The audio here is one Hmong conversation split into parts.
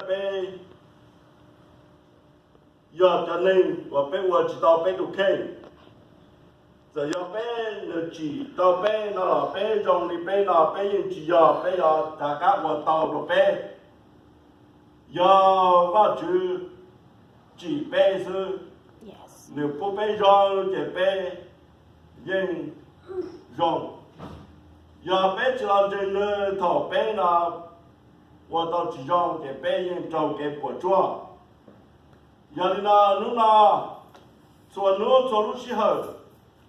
peb yog cov neeg uas peb ua tsis tau peb tus kheej. Txawm yog peb nws tsim rau peb no los peb zoo li peb no peb yeej tsis yog, peb yog rov qab ua tau rau peb. Yog Vajtswv tsim peb xwb, nws pub peb zoo ces peb yeej zoo. Yog peb tsis los ntseeg nws thaum peb no ua tau tsis zoo ces peb yeej raug kev puas tsuaj. Yog li no hnub no, txhua hnub txhua lub sij hawm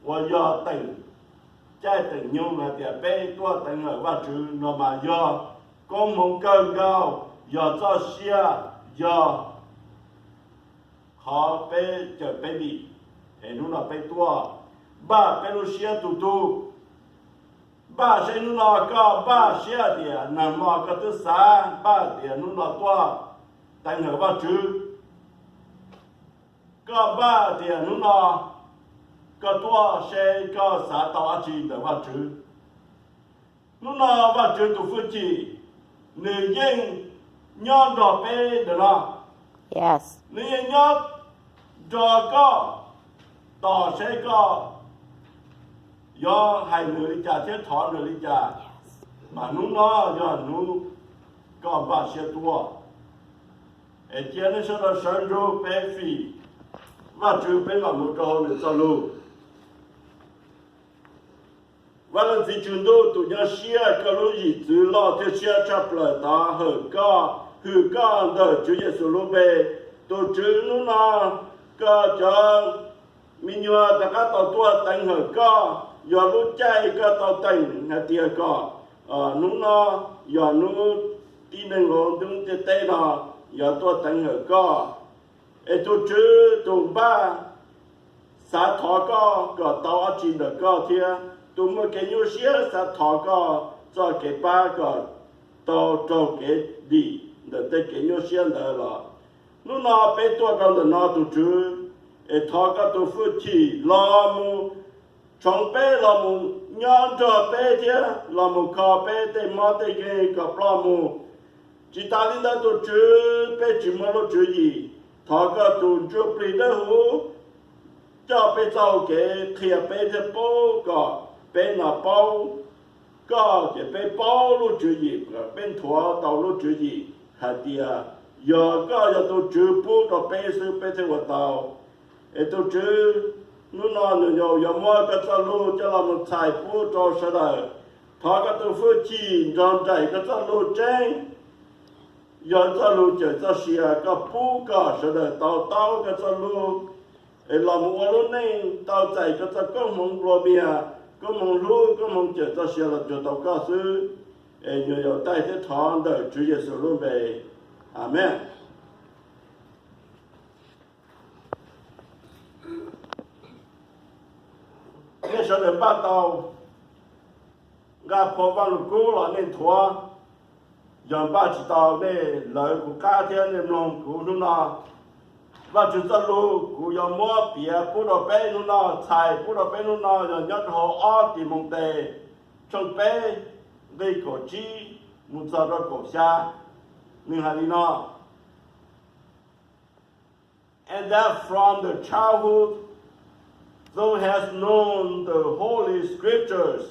uas yog teem caij teem nyoog hais tias peb tuaj teev hawm Vajtswv no mas yog koob hmoov kawg nkaus, yog txoj sia, yog qhov peb cawm peb dim. Es hnub no peb tuaj npaj peb lub siab tus tug, npaj seb hnub no koj npaj siab tias nag hmo koj twb xav npaj tias hnub no tuaj teev hawm Vajtswv. Koj npaj tias hnub no koj tuaj seb koj xav tau dab tsi ntawm Vajtswv. Hnub no Vajtswv tus hwj chim nws yeej nyob nrog peb ntawm no. Nws yeej nyob nrog koj, tos seb koj yuav hais nws li cas thiab thov nws li cas. Mas hnub no yog hnub koj npaj siab tuaj, es cia nej sawv daws sawv ntsug peb fim Vajtswv, peb mam mus rau hauv nws txoj lus. Vaj Leej Txiv Tswv Ntuj tus nyob siab, koj lub yim txwv loj thiab siab tshaj plaws tod hawm koj, hwm koj ntawm Tswv Yexus lub npe. Tus Tswv, hnub no koj cov me nyuam rov qab tau tuaj teev hawm koj, yog lub caij koj tau teem hais tias kom hnub no yog hnub tib neeg hauv ntuj ntiaj teb no yog tuaj teev hawm koj. Es tus Tswv tus npaj xav thov koj kom tau dab tsi ntawm koj thiab tus muaj kev nyuaj siab xav thov koj txoj kev pab kom tau raug kev dim ntawm tej kev nyuaj siab ntawd los, hnub no peb tuaj rau ntawm no tus Tswv, es thov koj tus hwj chim los mus tshoov peb, los mus nyob nrog peb thiab los mus kho peb tej mob tej nkeeg kom ploj mus. Tsis tas li ntawd tus Tswv, peb tsis muaj lub tswv yim, thov koj tus Ntsuj Plig Dawb Huv coj peb txoj hau kev, qhia peb thiab pub kom peb no paub koj, ces peb paub lub tswv yim, peb nthuav tau lub tswv yim hais tias yog koj yog tus Tswv pub rau peb xwb peb thiaj ua tau. Es tus Tswv, hnub no nws yog muab koj txoj lus coj los mus txhais pub rau sawv daws. Thov koj tus hwj chim nrog nraim koj txoj lus tseeb, yog txoj lus cawm txoj sia, koj pub kom sawv daws tau taub koj txoj lus, es los mus ua lub neej tau txais koj txoj koob hmoov nplua mias, koob hmoov hlub, koob hmoov cawm txoj sia los cuag tau koj xwb. Es nyuam yaus taij thiab thov ntawm Tswv Yexus lub npe, Amees. Nej sawv daws npaj tau nqa phau Vaj Lug Kub los nej nthuav. Yog npaj tsis tau nej lawv kuv qab thiab nej mloog kuv hnub no. Vajtswv txoj lus kuv yuav muab piav pub rau peb hnub no, txhais pub rau peb hnub no yog nyob rau hauv ob Timautes tshooj peb nqe kaum tsib mus txog rau kaum xya. Nws hais li no: And that from the childhood thou hast known the holy scriptures,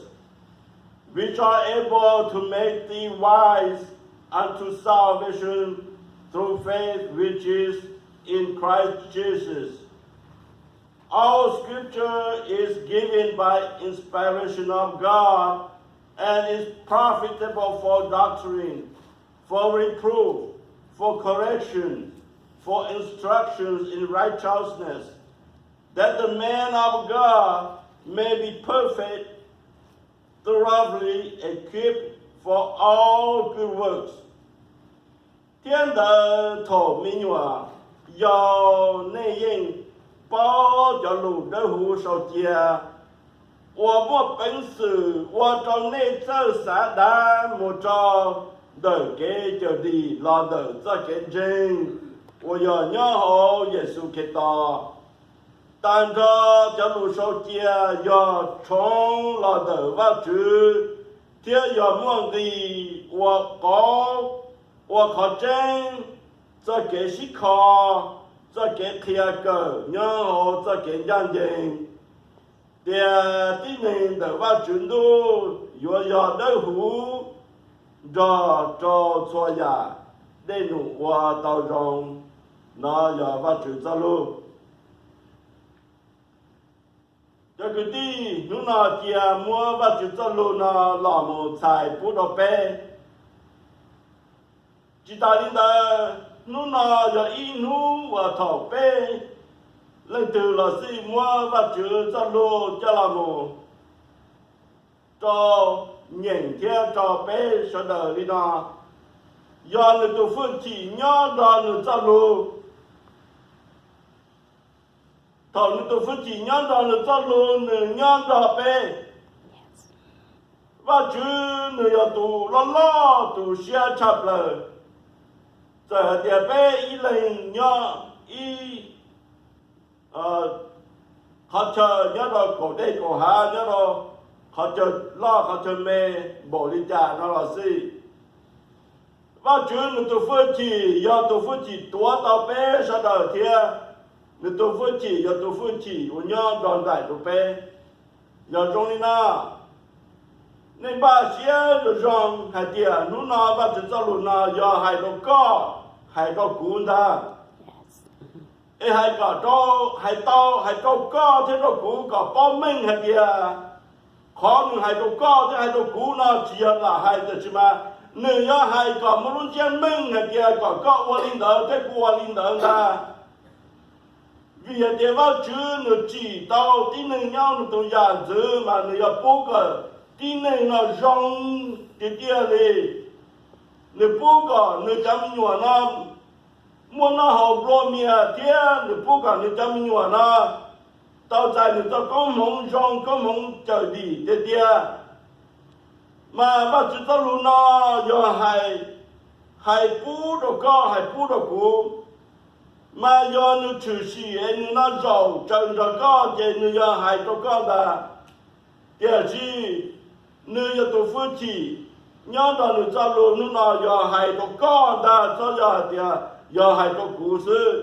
which are able to make thee wise unto salvation through faith which is in Christ Jesus. All scripture is given by inspiration of God and is profitable for doctrine, for reproof, for correction, for instructions in righteousness, that the man of God may be perfect, thoroughly equipped for all good works. Thiab ntawd thaum me nyuam yaus nej yeej paub cov lus dawb huv sau cia uas muaj peev xwm ua rau nej txawj xav dav mus rau ntawm kev cawm dim los ntawm txoj kev ntseeg uas yog nyob hauv Yexus Khetos. Tag nrho cov lus sau cia yog tshoov los ntawm Vajtswv, thiab yog muaj nqis ua qauv ua qhov tseeb, txoj kev sib kho, txoj kev qhia kawm nyob hauv txoj kev ncaj ncees, tias tib neeg ntawm Vajtswv ntuj yuav yog dawb huv nrog rau txhua yam dej num ua tau zoo. No yog Vajtswv txoj lus. Cov kwv tij, hnub no cia muab Vajtswv txoj lus no los mus txhais pub rau peb. Tsis tas li ntawd, hnub no yog ib hnub uas thaum peb leej twg los xij muab Vajtswv txoj lus coj los mus rau nyeem thiab rau peb sawv daws li no, yog nws tus hwj chim nyob nrog nws txoj lus. Thaum nws tus hwj chim nyob nrog nws txoj lus, nws nyob nrog peb. Vajtswv nws yog tus loj loj, tus siab tshaj plaws. Txawm hais tias peb ib leeg nyob ib qhov chaw, nyob rau kaum dej kaum hav, nyob rau qhov chaw loj qhov chaw me npaum li cas no los xij, Vajtswv nws tus hwj chim yog tus hwj chim tuav tau peb sawv daws thiab nws tus hwj chim yog tus hwj chim uas nyob nrog nraim rau peb. Yog zoo li no, nej npaj siab zoo zoo hais tias hnub no Vajtswv txoj lus no yog hais rau koj, hais rau kuv ntag. Es hais kom rau, hais tau, hais rau koj thiab rau kuv kom paub meej hais tias qhov nws hais rau koj thiab hais rau kuv no tsis yog lam hais, tiam sis mas nws yuav hais kom muaj lub ntsiab meej hais tias kom koj ua li ntawd thiab kuv ua li ntawd ntag. Vim hais tias Vajtswv nws tsim tau tib neeg nyob nws tus yam ntxwv mas nws yog pub kom tib neeg no zoo tiag tiag li. Nws pub kom nws cov me nyuam no muaj noj haus nplua mias thiab nws pub kom nws cov me nyuam no tau txais nws txoj koob hmoov zoo, koob hmoov cawm dim tiag tiag. Mas Vajtswv txoj lus no yog hais, hais pub rau koj, hais pub rau kuv. Mas yog nws tshwm sim es nws no zaum tsaws nrog koj ces nws yog hais rau koj ntag. Tiam sis nws yog tus hwj chim nyob nrog nws txoj lus hnub no yog hais rau koj ntag, txhob yog hais tias yog hais rau kuv xwb,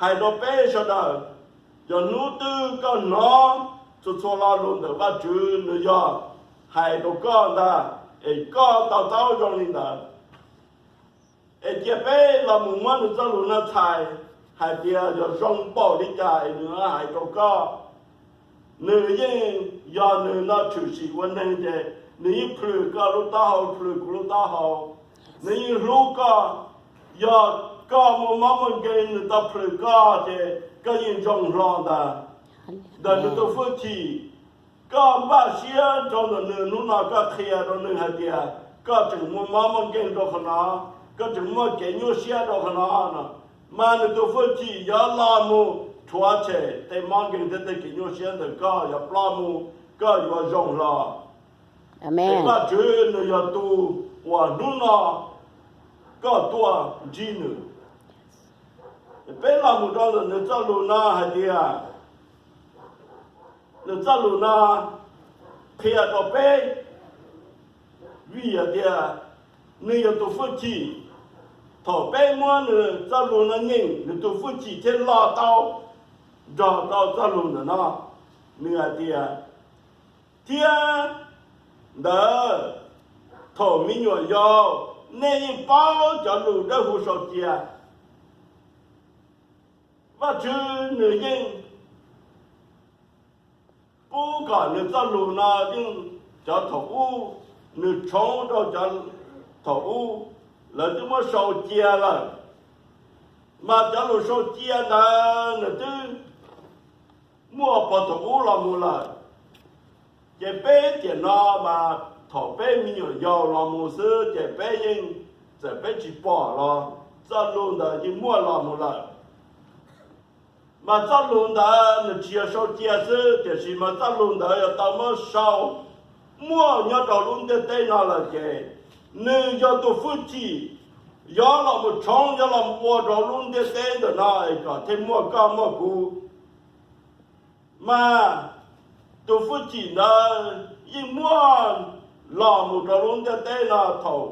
hais rau peb sawv daws. Yog hnub twg koj hnov txhua txhua lo lus ntawm Vajtswv nws yog hais rau koj ntag, es koj to taub zoo li ntawd. Es cia peb los mus muab nws txoj lus no txhais hais tias yog zoo npaum li cas es nws hais rau koj. Nws yeej yog nws no tshwm sim ua neeg ces nws yeej plhws koj lub taub hau, plhws kuv lub taub hau. Nws yeej hlub koj. Yog koj muaj mob muaj nkeeg nws tau plhws koj ces koj yeej zoo hlo ntag. Ntawm nws tus hwj chim, koj npaj siab rau ntawm nws hnub no koj qhia rau nws hais tias koj tseem muaj mob muaj nkeeg rau qhov no, koj tseem muaj kev nyuaj siab rau qhov no no, mas nws tus hwj chim yuav los mus rhuav tshem tej mob nkeeg thiab tej kev nyuaj siab ntawm koj yuav ploj mus, koj yuav zoo hlo. Vajtswv nws yog tus uas hnub no koj tuaj ntsib nws. Peb los mus rau ntawm nws txoj lus no hais tias, nws txoj lus no qhia rau peb, vim hais tias nws yog tus hwj chim. Thaum peb muab nws txoj lus no nyeem, nws tus hwj chim thiaj loj tau nrog rau txoj lus ntawm no. Nws hais tias, thiab ntawd, thaum me nyuam yaus nej yeej paub cov lus dawb huv sau cia. Vajtswv nws yeej pub kom nws txoj lus no yeej, cov thaum ub, nws tshoov rau cov thaum ub, lawv twb muab sau cia lawm. Mas cov lus sau cia ntawd nws twb muaj puag thaum ub los mus lawm. Ces peb tiam no mas thaum peb me nyuam yaus los mus xwb ces peb yeej, txawm peb tsis pom los txoj lus ntawd yeej muaj los mus lawm. Mas txoj lus ntawd nws tsis yog sau cia xwb, tiam sis mas txoj lus ntawd yog tau muab sau muaj nyob rau lub ntiaj teb no lawm ces nws yog tus hwj chim yuav los mus tshoov, yuav los mus ua rau lub ntiaj teb ntawm no es kom thiaj muaj koj muaj kuv. Mas tus hwj chim ntawd yeej muaj los mus rau lub ntiaj teb no thaum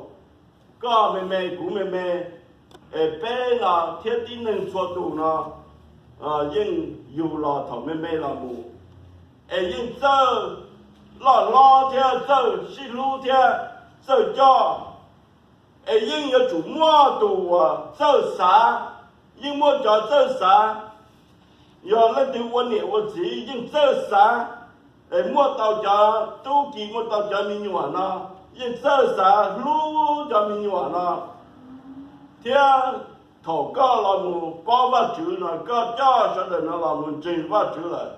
koj me me kuv me me, es peb no thiab tib neeg txhua tus no yeej yug los thaum me me los mus, es yeej txawj loj hlob thiab txawj sib hlub thiab txawj coj, es yeej yuav tsum muaj tus uas txawj xav, yeej muaj cov txawj xav. Yog leej twg ua niam ua txiv yeej txawj xav, es muaj tau cov tub ki muaj tau cov me nyuam no yeej txawj xav hlub cov me nyuam no, thiab thaum koj los mus paub Vajtswv no koj coj sawv daws no los mus ntseeg Vajtswv lawm,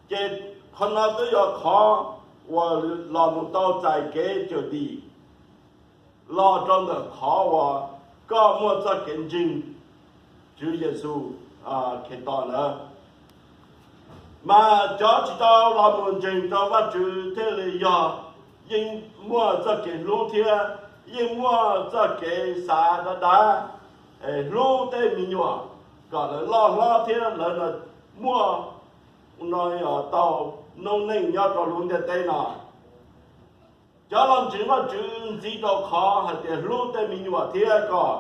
ces qhov no twb yog qhov uas los mus tau txais kev cawm dim los rau ntawm qhov uas koj muaj txoj kev ntseeg Tswv Yexus Khetos ntawd. Mas cov tsis tau los mus ntseeg rau Vajtswv thiaj li yog yeej muaj txoj kev hlub thiab yeej muaj txoj kev xav dav dav, hlub tej me nyuam kom lawv loj hlob thiab lawv muaj no tau noob neej nyob rau lub ntiaj teb no. Cov los ntseeg Vajtswv ntxiv rau qhov hais tias hlub tej me nyuam thiab kom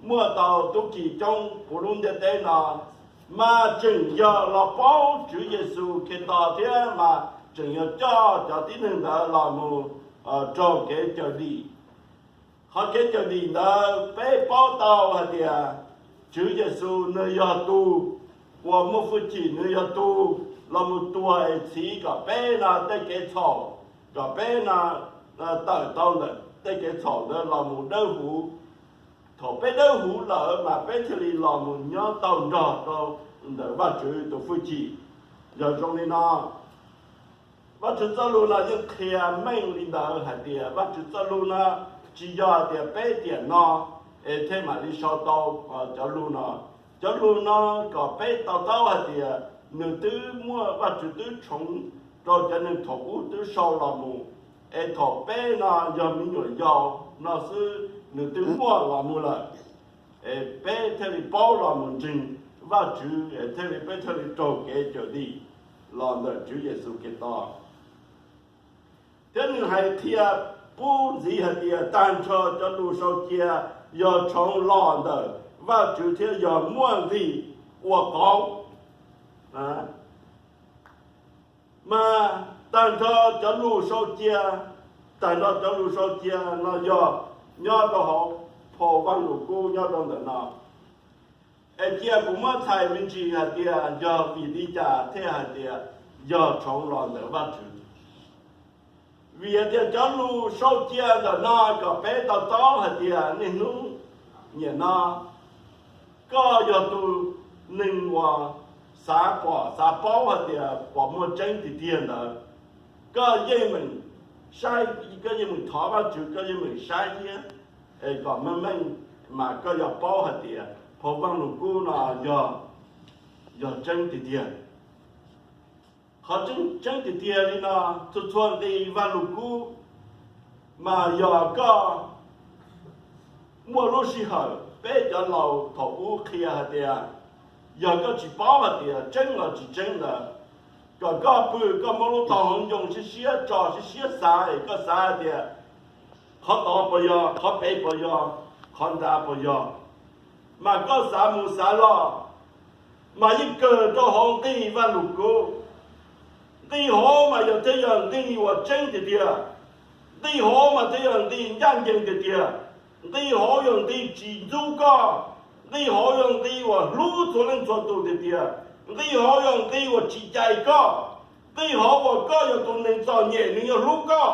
muaj tau tub ki coob puv lub ntiaj teb no, mas tseem yog los paub Tswv Yexus Khetos thiab mas tseem yog coj cov tib neeg ntawd los mus raug kev cawm dim. Qhov kev cawm dim ntawd peb paub tau hais tias Tswv Yexus nws yog tus uas muaj hwj chim, nws yog tus los mus tuag es txhiv kom peb no tej kev txhaum, kom peb no tawm tau ntawm tej kev txhaum ntawd los mus dawb huv. Thaum peb dawb huv lawm mas peb thiaj li los mus nyob tau nrog rau ntawm Vajtswv tus hwj chim. Yog zoo li no, Vajtswv txoj lus no yeej qhia meej li ntawd hais tias Vajtswv txoj lus no tsis yog hais tias peb tiam no es thiaj mam li sau tau cov lus no. Cov lus no kom peb to taub hais tias nws twb muaj, Vajtswv twb tshoov rau cov neeg thaum ub twb sau los mus, es thaum peb no yog me nyuam yaus no xwb nws twb muaj los mus lawm. Es peb thiaj li paub los mus ntseeg Vajtswv, es thiaj li peb thiaj li raug kev cawm dim los ntawm Tswv Yexus Khetos. Thiab nws hais qhia pub ntxiv hais tias tag nrho cov lus sau cia yog tshoov los ntawm Vajtswv thiab yog muaj nqis ua qauv. Mas tag nrho cov lus sau cia, tag nrho cov lus sau cia no yog nyob rau hauv phau Vaj Lus Kub nyob rau ntawm no. Es cia kuv muab txhais me ntsis hais tias yog vim li cas thiaj hais tias yog tshoov los ntawm Vajtswv. Vim hais tias cov lus sau cia ntawm no kom peb to taub hais tias niaj hnub niam no koj yog tus neeg uas xav pom xav paub hais tias pom muaj tseeb tiag tiag ntawd, koj yeej meem saib, koj yeej meem thov Vajtswv, koj yeej meem saib thiab, es kom meej meej mas koj yuav paub hais tias phau Vaj Lus Kub no yog, yog tseeb tiag tiag. Qhov tseeb tiag tiag li no, txhua txhua nqi Vaj Lus Kub mas yog koj muaj lub sij hawm, peb cov laus thaum ub qhia hais tias yog koj tsis paub hais tias tseeb los tsis tseeb ntawd, kom koj pw koj muab lub tau hauv ncoo siab siab tso siab siab xav es koj xav hais tias qhov tod puas yog, qhov pem puas yog, qhov nrad puas yog, mas koj xav mus xav los mas yeej kawg rau hauv nqi Vaj Lus Kub. Nqi hauv mas yog thiaj yog nqi uas tseeb tiag tiag. Nqi hauv mas thiaj yog nqi ncaj ncees tiag tiag. Nqi hauv yog nqi tsis ntxub koj. Nqi hauv yog nqi uas hlub txhua leej txhua tus tiag tiag. Nqi hauv yog nqi uas tsis cais koj. Nqi hauv uas koj yog tus neeg txom nyem nws yuav hlub koj.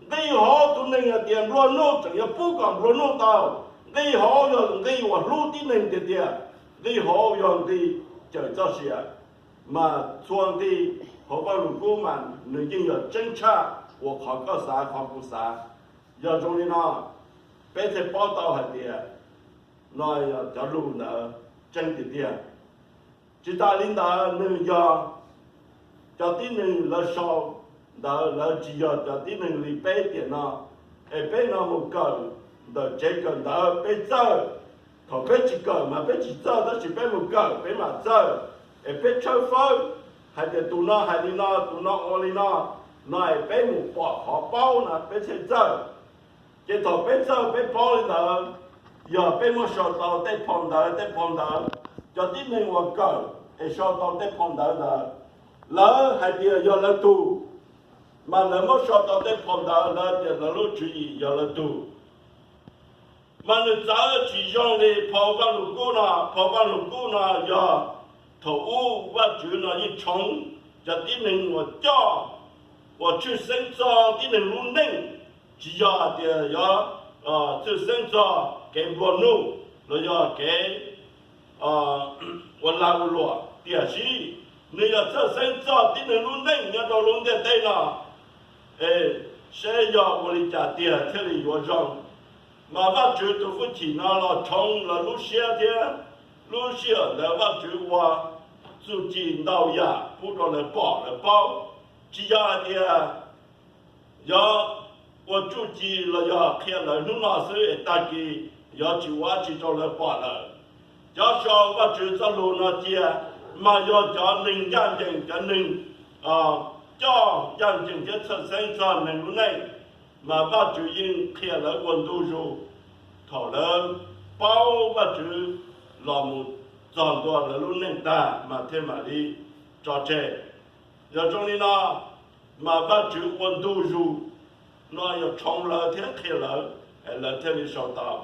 Nqi hauv tus neeg hais tias nplua nuj tseem yuav pub kom nplua nuj tau. Nqi hauv yog nqi uas hlub tib neeg tiag tiag. Nqi hauv yog nqi cawm txoj sia. Mas txhua nqi hauv Vaj Lus Kub mas nws yeej yog tseeb tshaj uas qhov koj xav qhov kuv xav. Yog zoo li no, peb thiaj paub tau hais tias no yog cov lus ntawd tseeb tiag tiag. Tsis tas li ntawd nws yog cov tib neeg lawv sau ntawd lawv tsis yog cov tib neeg li peb tiam no. Es peb no mus kawm ntawm tsev kawm ntawv peb txawj. Thaum peb tsis kawm mas peb tsis txawj, tab sis peb mus kawm peb mam txawj. Es peb tshawb fawb hais tias tus no hais li no, tus no ua li no, no es peb mus pom qhov paub no peb thiaj txawj. Ces thaum peb txawj peb paub li ntawd, yog peb muab sau tau tej phau ntawv, tej phau ntawv, cov tib neeg uas kawm es sau tau tej phau ntawv ntawd, lawv hais tias yog lawv tug, mas lawv muab sau tau tej phau ntawv lawv tias lawv lub tswv yim yog lawv tug. Mas nws txawv tsis zoo li phau Vaj Lug Kub no. Phau Vaj Lug Kub no yog thaum ub Vaj Tswv no yeej tshoov cov tib neeg uas coj, uas tshwj xeeb txog tib neeg lub neej, tsis yog hais tias yog tshwj xeeb txog kev nplua nuj los yog kev ua lag ua luam, tiam sis nws yog tshwj xeeb txog tib neeg lub neej nyob rau lub ntiaj teb no, es seb yog ua li cas tiag thiaj li yuav zoo. Mas Vaj Tswv tus hwj chim no los tshoov lawv lub siab thiab lub sij hawm ntawd Vaj Tswv ua txuj ci ntau yam pub rau lawv pom lawv paub. Tsis yog hais tias yog ua txuj ci los yog qhia lawv hnub no xwb es tag kis yog tsis ua dab tsi rau lawv pom lawm. Cov sau Vaj Tswv txoj lus no cia mas yog cov neeg ncaj ncees, cov neeg coj ncaj ncees thiab tshwj xeeb txog neeg lub neej, mas Vaj Tswv yeej qhia lawv ua ntu zus. Thaum lawv paub Vaj Tswv los mus txog ntua lawv lub neej tag mas thiaj mam li tso tseg. Yog zoo li no, mas Vaj Tswv ua ntu zus no yog tshoov lawv thiab qhia lawv, lawv thiaj li sau tau.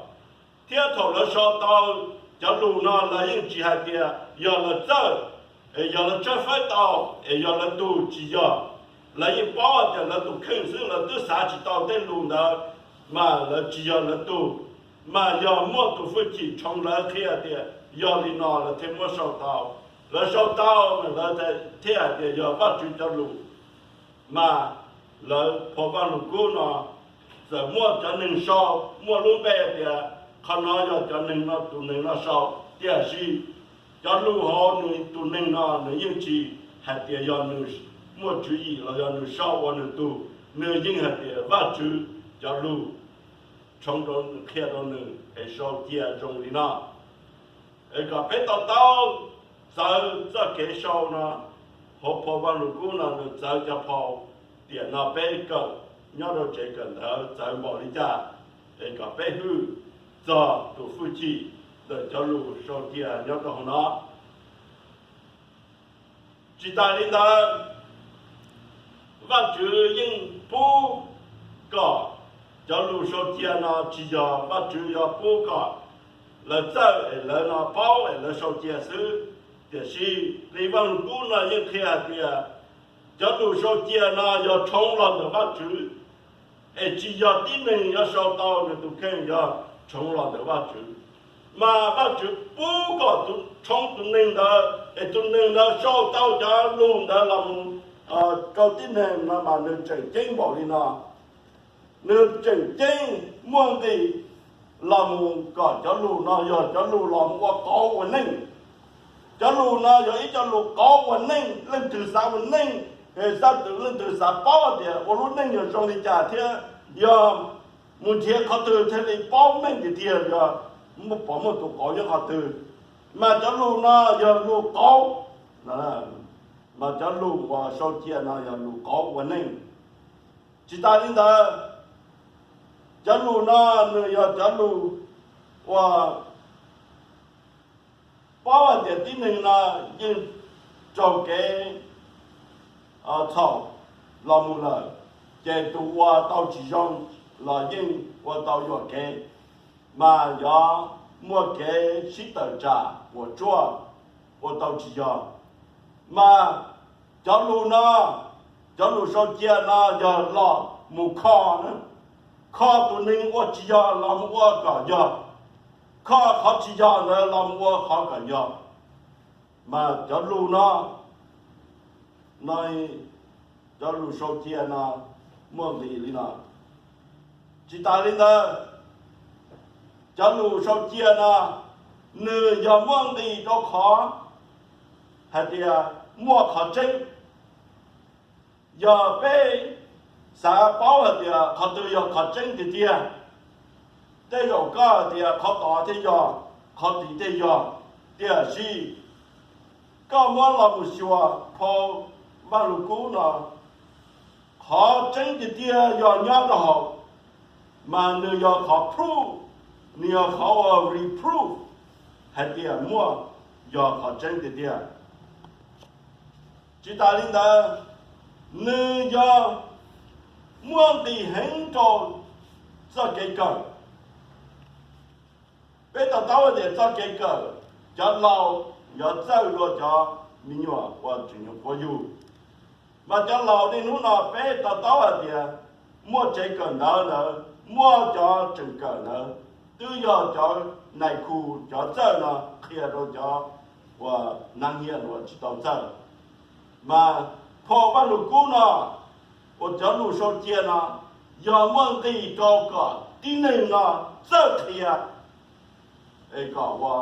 Thiab thaum lawv sau tau cov lus no lawv yeej tsis hais tias yog lawv txawj, es yog lawv tshawb fawb tau, es yog lawv tug, tsis yog. Lawv yeej paub tias lawv tus kheej xwb, lawv twb xav tsis tau tej lus ntawd, mas lawv tsis yog lawv tug, mas yog muaj tus hwj chim tshoov lawv qhia tias yog li no lawv thiaj muab sau tau. Lawv sau tau mas lawv thiaj hais tias yog Vaj Tswv cov lus. Mas lawv phau Vaj Lug Kub no txawm muaj cov neeg sau, muaj lub npe tias qhov no yog cov neeg no, tus neeg no sau, tiam sis cov lus hauv nws tus neeg no nws yeej tsis hais tias yog nws muaj tswv yim los yog nws sau ua nws tug, nws yeej hais tias Vaj Tswv cov lus tshoov rau, qhia rau nws es sau cia zoo li no. Es kom peb to taub txawv txoj kev sau no, hauv phau Vaj Lug Kub no nws txawv cov phau tiam no peb kawm nyob rau tsev kawm ntawv txawv npaum li cas, es kom peb hwj txog tus hwj chim ntawm cov lus sau cia nyob rau hauv no. Tsis tas li ntawd, Vaj Tswv yeej pub kom cov lus sau cia no tsis yog Vaj Tswv yog pub kom lawv txawj es lawv no paub es lawv sau cia xwb, tiam sis li Vaj Lug Kub no yeej qhia hais tias cov lus sau cia no yog tshoov los ntawm Vaj Tswv, es tsis yog tib neeg yuav sau tau, nws tus kheej yog tshoov los ntawm Vaj Tswv. Mas Vaj Tswv pub kom tus tshoov tus neeg ntawd es tus neeg ntawd sau tau cov lus ntawd los mus rau tib neeg no mas nws tseem ceeb npaum li no. Nws tseem ceeb muaj nqis los mus kom cov lus no yog cov lus los mus ua qauv ua neej. Cov lus no yog ib co lus qauv ua neej, leej twg xav ua neej, xav twg, leej twg xav paub tias ua lub neej yog zoo li cas thiab yog mus nrhiav qhov twg thiaj li paub meej tiag tiag, yog muaj, pom muaj tus qauv nyob qhov twg. Mas cov lus no yog lus qauv, mas cov lus uas sau cia no yog lus qauv ua neej. Tsis tas li ntawd, cov lus no nws yog cov lus uas paub hais tias tib neeg no yeej raug kev txhaum los mus lawm, ces tus ua tau tsis zoo los yeej ua tau yuam kev, mas yog muaj kev sib tawm tsam puas tsuaj, ua tau tsis yog. Mas cov lus no, cov lus sau cia no yog los mus kho, kho tus neeg ua tsis yog los mus ua kom yog, kho qhov tsis yog ntawd los mus ua qhov kom yog. Mas cov lus no, no, cov lus sau cia no muaj nqis li no. Tsis tas li ntawd, cov lus sau cia no nws yog muaj nqis rau qhov hais tias muaj qhov tseeb. Yog peb xav paub hais tias qhov twg yog qhov tseeb tiag tiag, tej zaum koj hais tias qhov tod thiaj yog, qhov tid thiaj yog, tiam sis koj muab los mus xyuas phau Vaj Lug Kub no, qhov tseeb tiag tiag yog nyob rau hauv. Mas nws yog qhov proof, nws yog qhov uas reproof hais tias muaj, yog qhov tseeb tiag tiag. Tsis tas li ntawd, nws yog muaj nqis heev rau txoj kev kawm. Peb to taub hais tias txoj kev kawm, cov laus yuav txawj dua cov me nyuam uas tseem nyuam qhuav yug. Mas cov laus niaj hnub no peb to taub hais tias muaj tsev kawm ntawv ntawd, muaj cov tseem kawm ntawd, twb yog cov nais khu, cov txawj no qhia rau cov uas hnab nyiaj uas tsis tau txawj. Mas phau Vaj Lug Kub no uas cov lus sau cia no yog muaj nqis rau kom tib neeg no txawj qhia, es kom ua,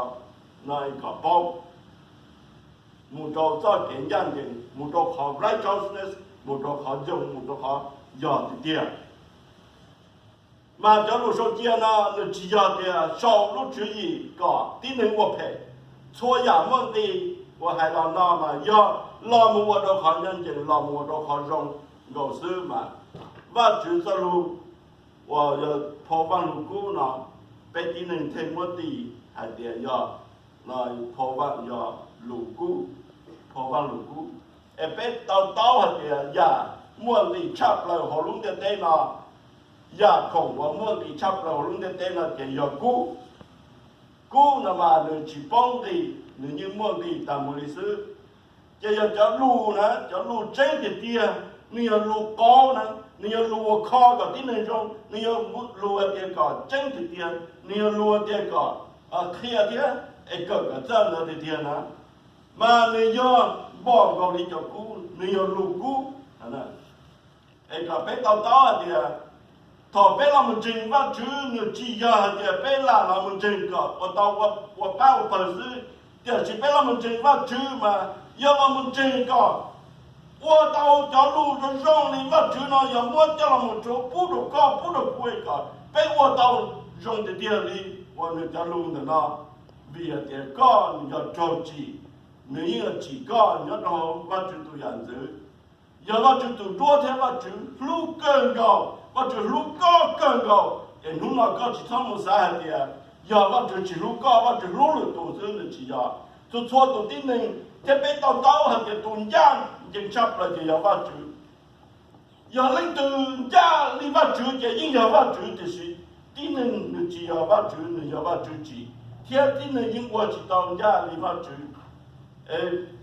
no es kom paub mus rau txoj kev ncaj ncees, mus rau qhov righteousness, mus rau qhov zoo, mus rau qhov yog tiag tiag. Mas cov lus sau cia no nws tsis yog tias sau lub tswv yim kom tib neeg ua phem. Txhua yam muaj nqis uas hais los no mas yog los mus ua rau qhov ncaj ncees, los mus ua rau qhov zoo nkaus xwb mas Vajtswv txoj lus uas yog phau Vaj Lug Kub no, peb tib neeg thiaj muab tis hais tias yog phau Vaj, yog lus kub, phau Vaj Lug Kub. Es peb to taub hais tias yam muaj nqis tshaj plaws hauv lub ntiaj teb no, yam khoom uas muaj nqis tshaj plaws hauv lub ntiaj teb no ces yog kub. Kub no mas nws tsis paub nqis, nws yeej muaj nqis tas mus li xwb. Ces yog cov lus na, cov lus tseeb tiag tiag, nws yog lus qauv na, nws yog lus uas kho kom tib neeg zoo, nws yog lus hais tias kom tseeb tiag tiag, nws yog lus hais tias kom qhia thiab es kawm kom txawj ntawd tiag tiag na, mas nws yog npaum nkaus li cov kub, nws yog lus kub. Es kom peb to taub hais tias thaum peb los mus ntseeg Vajtswv, nws tsis yog hais tias peb lam los mus ntseeg kom ua tau ua pab ua pawg xwb, tiam sis peb los mus ntseeg Vajtswv mas yog los mus ntseeg kom ua tau cov lus zoo zoo li Vajtswv no yog muab coj los mus rau pub rau koj pub rau kuv kom peb ua tau zoo tiag tiag li uas nws cov lus ntawm no. Vim hais tias koj yog raug tsim, nws yeej yuav tsim koj nyob rau Vajtswv tus yam ntxwv. Yog Vajtswv tus duab thiab Vajtswv hlub kawg nkaus, Vajtswv hlub koj kawg nkaus, es hnub no koj tsis txhob mus xav hais tias yog Vajtswv tsis hlub koj, Vajtswv hlub lwm tus xwb, nws tsis yog. Txhua txhua tus tib neeg thiab peb to taub hais tias tus ncaj ncees tshaj plaws ces yog Vajtswv. Yog leej twg ncaj li Vajtswv ces yeej yog Vajtswv, tiam sis tib neeg nws tsis yog Vajtswv, nws yog Vajtswv tsim, thiab tib neeg yeej ua tsis tau ncaj li Vajtswv.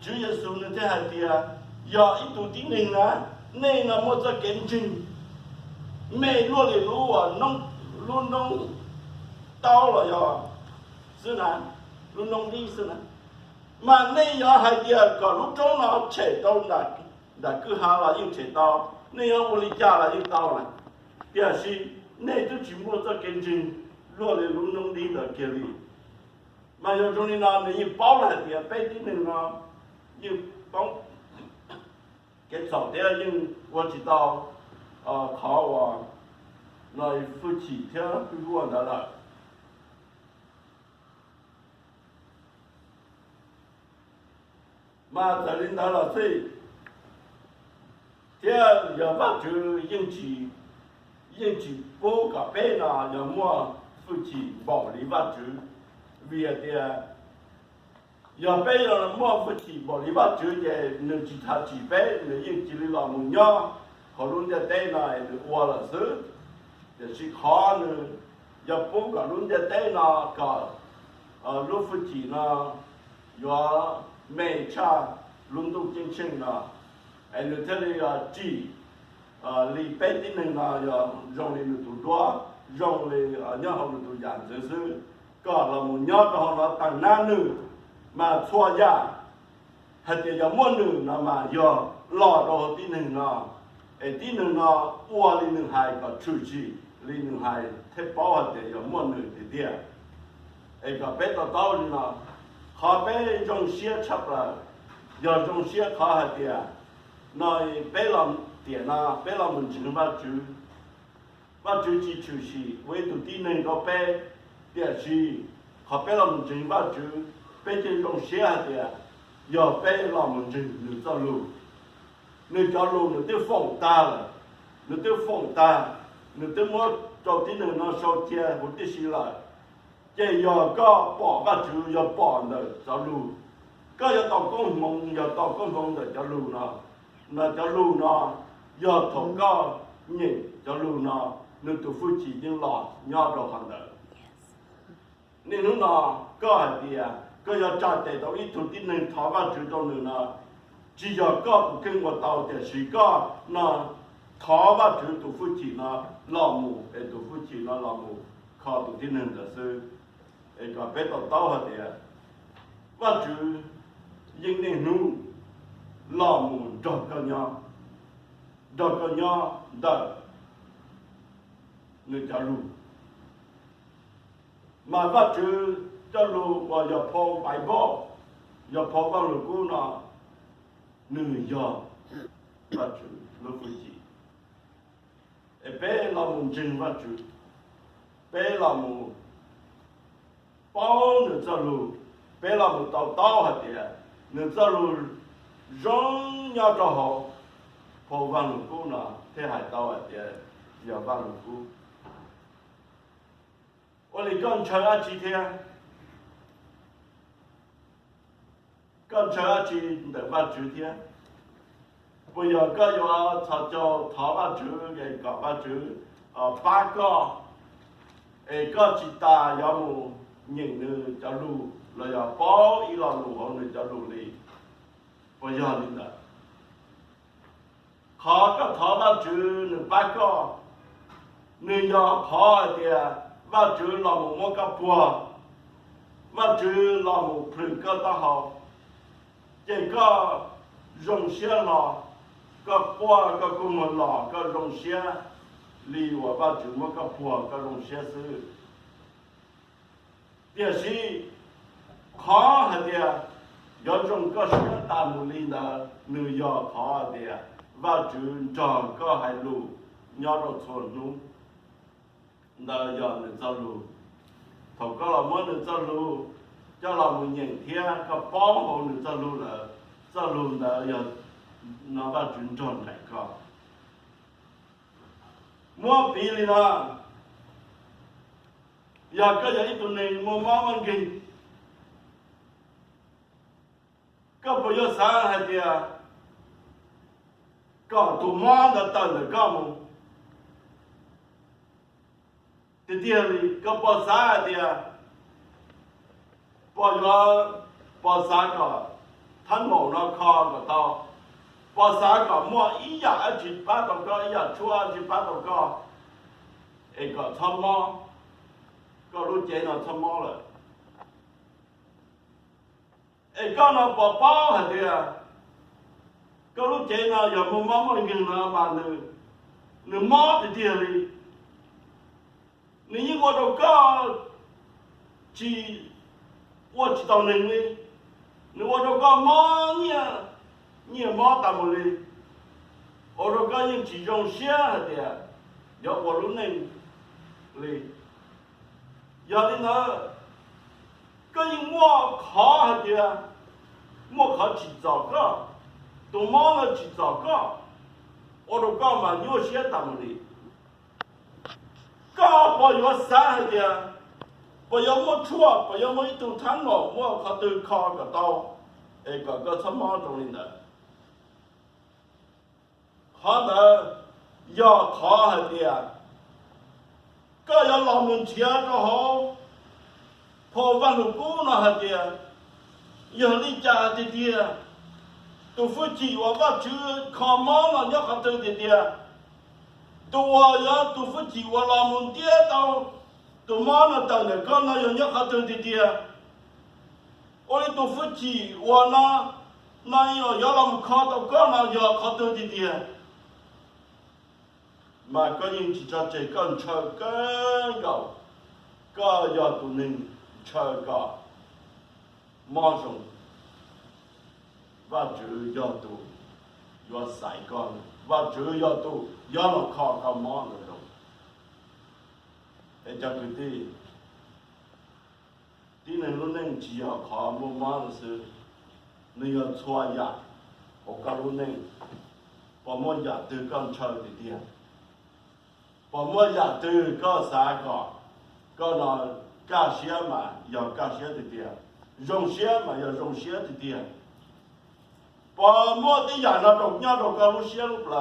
Tswv Yexus nws thiaj hais tias, yog ib tug tib neeg na, nej no muaj txoj kev ntseeg me luaj li lub, lub noob taub los yog xwb na, lub noob dib xwb na, mas nej yog hais tias kom lub roob no tshem rau nram kwj ha los yeej tshem tau, nej yuav ua li cas los yeej tau na. Tiam sis nej twb tsis muaj txoj kev ntseeg luaj li lub noob dib ntawd kiag li. Mas yog zoo li no nws yeej paub hais tias peb tib neeg no yeej poob kev txhaum thiab yeej ua tsis tau qhov uas no hwj chim thiab hwj huaj ntawd lawm. Mas txawm li ntawd los xij, thiab yog Vajtswv yeej tsis, yeej tsis pub kom peb no yog muaj hwj chim npaum li Vajtswv, vim hais tias yog peb yog muaj hwj chim npaum li Vajtswv ces nws tsis tham tsim peb, nws yeej cia li los mus nyob hauv lub ntiaj teb no es nws ua lawm xwb. Tiam sis qhov nws yog pub kom lub ntiaj teb no kom lub hwj chim no yuav me tshaj lub ntuj ceeb tsheej no, es nws thiaj li tsim li peb tib neeg no yog zoo li nws tus duab, zoo li nyob hauv nws tus yam ntxwv xwb, kom los mus nyob rau hauv no taag nab nws. Mas txhua yam hais tias yog muaj nws no mas yog los rau hauv tib neeg no, es tib neeg no ua li nws hais kom tshwm sim li nws hais thiaj paub hais tias yog muaj nws tiag tiag. Es kom peb to taub li no, qhov peb zoo siab tshaj plaws yog zoo siab qhov hais tias no peb los tiam no peb los mus ntseeg Vajtswv, Vajtswv tsis tshwm sim ua ib tug tib neeg rau peb, tiam sis qhov peb los mus ntseeg Vajtswv, peb thiaj zoo siab hais tias yog peb los mus ntseeg nws txoj lus. Nws cov lus nws twb foom tag lawm, nws twb foom tag, nws twb muab rau tib neeg no sau cia huv tib si lawm, ces yog koj pom Vajtswv yog pom ntawm cov lug. Koj yuav tau koob hmoov, yog tau koob hmoov ntawm cov lug no, mas cov lug no yog thaum koj nyeem cov lug no, nws tus hwj chim yeej los nyob rau qhov ntawd. Niaj hnub no koj hais tias koj yuav tsa tes tau ib tug tib neeg thov Vajtswv rau nws no, tsis yog koj tus kheej ua tau, tiam sis koj no thov Vajtswv tus hwj chim no los mus, es tus hwj chim no los mus kho tus tib neeg ntawd xwb. Es kom peb to taub hais tias Vajtswv yeej niaj hnub los mus nrog koj nyob, nrog koj nyob ntawm nws cov lug. Mas Vajtswv cov lug uas yog phau Bible, yog phau Vaj Lug Kub no, nws yog Vajtswv lub hwj chim. Es peb los mus ntseeg Vajtswv, peb los mus paub nws txoj lug, peb los mus to taub hais tias nws txoj lug zoo nyob rau hauv phau Vaj Lug Kub no thiaj hais tau hais tias yog Vaj Lug Kub. Ua li koj ntshaw dab tsi thiab? Koj ntshaw dab tsi ntawm Vajtswv thiab? Puas yog koj yuav txhos caug thov Vajtswv es kom Vajtswv pab koj, es koj tsis tas yuav mus nyeem nws cov lug los yog paub ib lo lus hauv nws cov lug li? Puas yog li ntawd? Qhov koj thov Vajtswv nws pab koj, nws yog qhov hais tias Vajtswv los mus muab koj puag, Vajtswv los mus plhws koj taub hau, ces koj zoo siab hlo, koj quaj koj kua muag los koj zoo siab li uas Vajtswv muab koj puag koj zoo siab xwb. Tiam sis qhov hais tias yuav zoo koj siab tas mus li ntawd, nws yog qhov hais tias Vajtswv nrog koj hais lus nyob rau txhua hnub. Ntawd yog nws txoj lus. Thaum koj los muab nws txoj lus coj los mus nyeem thiab koj paub hauv nws txoj lus lawm, txoj lus ntawd yog no Vajtswv nrog nraim koj. Muab piv li no, yog koj yog ib tug neeg muaj mob muaj nkeeg, koj puas yuav xav hais tias kom tus mob ntawd tawm ntawm koj mus? Tiag tiag li, koj puas xav hais tias, puas yuav, puas xav kom thab maum no kho kom tau, puas xav kom muaj ib yam dab tsi pab tau koj, ib yam tshuaj dab tsi pab tau koj, es kom txhob mob, koj lub cev no txhob mob lawm? Es koj no puas paub hais tias koj lub cev no yog muaj mob muaj nkeeg no mas nws, nws mob tiag tiag li. Nws yeej ua rau koj tsis, ua tsis tau neeg li. Nws ua rau koj mob nyiaj, nyiaj mob tas mus li, ua rau koj yeej tsis zoo siab hais tias yuav ua lub neej li. Yog li ntawd, koj yeej muaj qhov hais tias, muaj qhov tsim txom koj, tus mob no tsim txom koj, ua rau koj mas nyuaj siab tas mus li. Koj puas yuav xav hais tias, puas yuav muaj tshuaj, puas yuav muaj ib tug thab maum muaj qhov twg kho kom tau, es kom koj txhob mob zoo li ntawd? Qhov ntawd yog qhov hais tias koj yuav los mus nrhiav rau hauv phau Vaj Lug Kub no hais tias, yog li cas tiag tiag, tus hwj chim uas Vajtswv kho mob no nyob qhov twg tiag tiag? Tus uas yog tus hwj chim uas los mus ntiab tau tus mob no tawm ntawm koj no yog nyob qhov twg tiag tiag? Ua li tus hwj chim uas no, no yuav los mus kho tau koj no yog qhov twg tiag tiag? Mas koj yeej tsis tso tseg, koj ntshaw kawg nkaus, koj yog tus neeg ntshaw kom mob zoo. Vajtswv yog tus yuav xaiv koj, Vajtswv yog tus yuav los kho koj mob ntawd zoo. Es cov kwv tij, tib neeg lub neej tsis yog qhov muaj mob lawm xwb, nws yog txhua yam hauv koj lub neej. Puas muaj yam twg koj ntshaw tiag tiag? Puas muaj yam twg koj xav kom koj no kaj siab mas yog kaj siab tiag tiag, zoo siab mas yog zoo siab tiag tiag? Puas muaj tej yam no rau nyob rau koj lub siab lub plawv?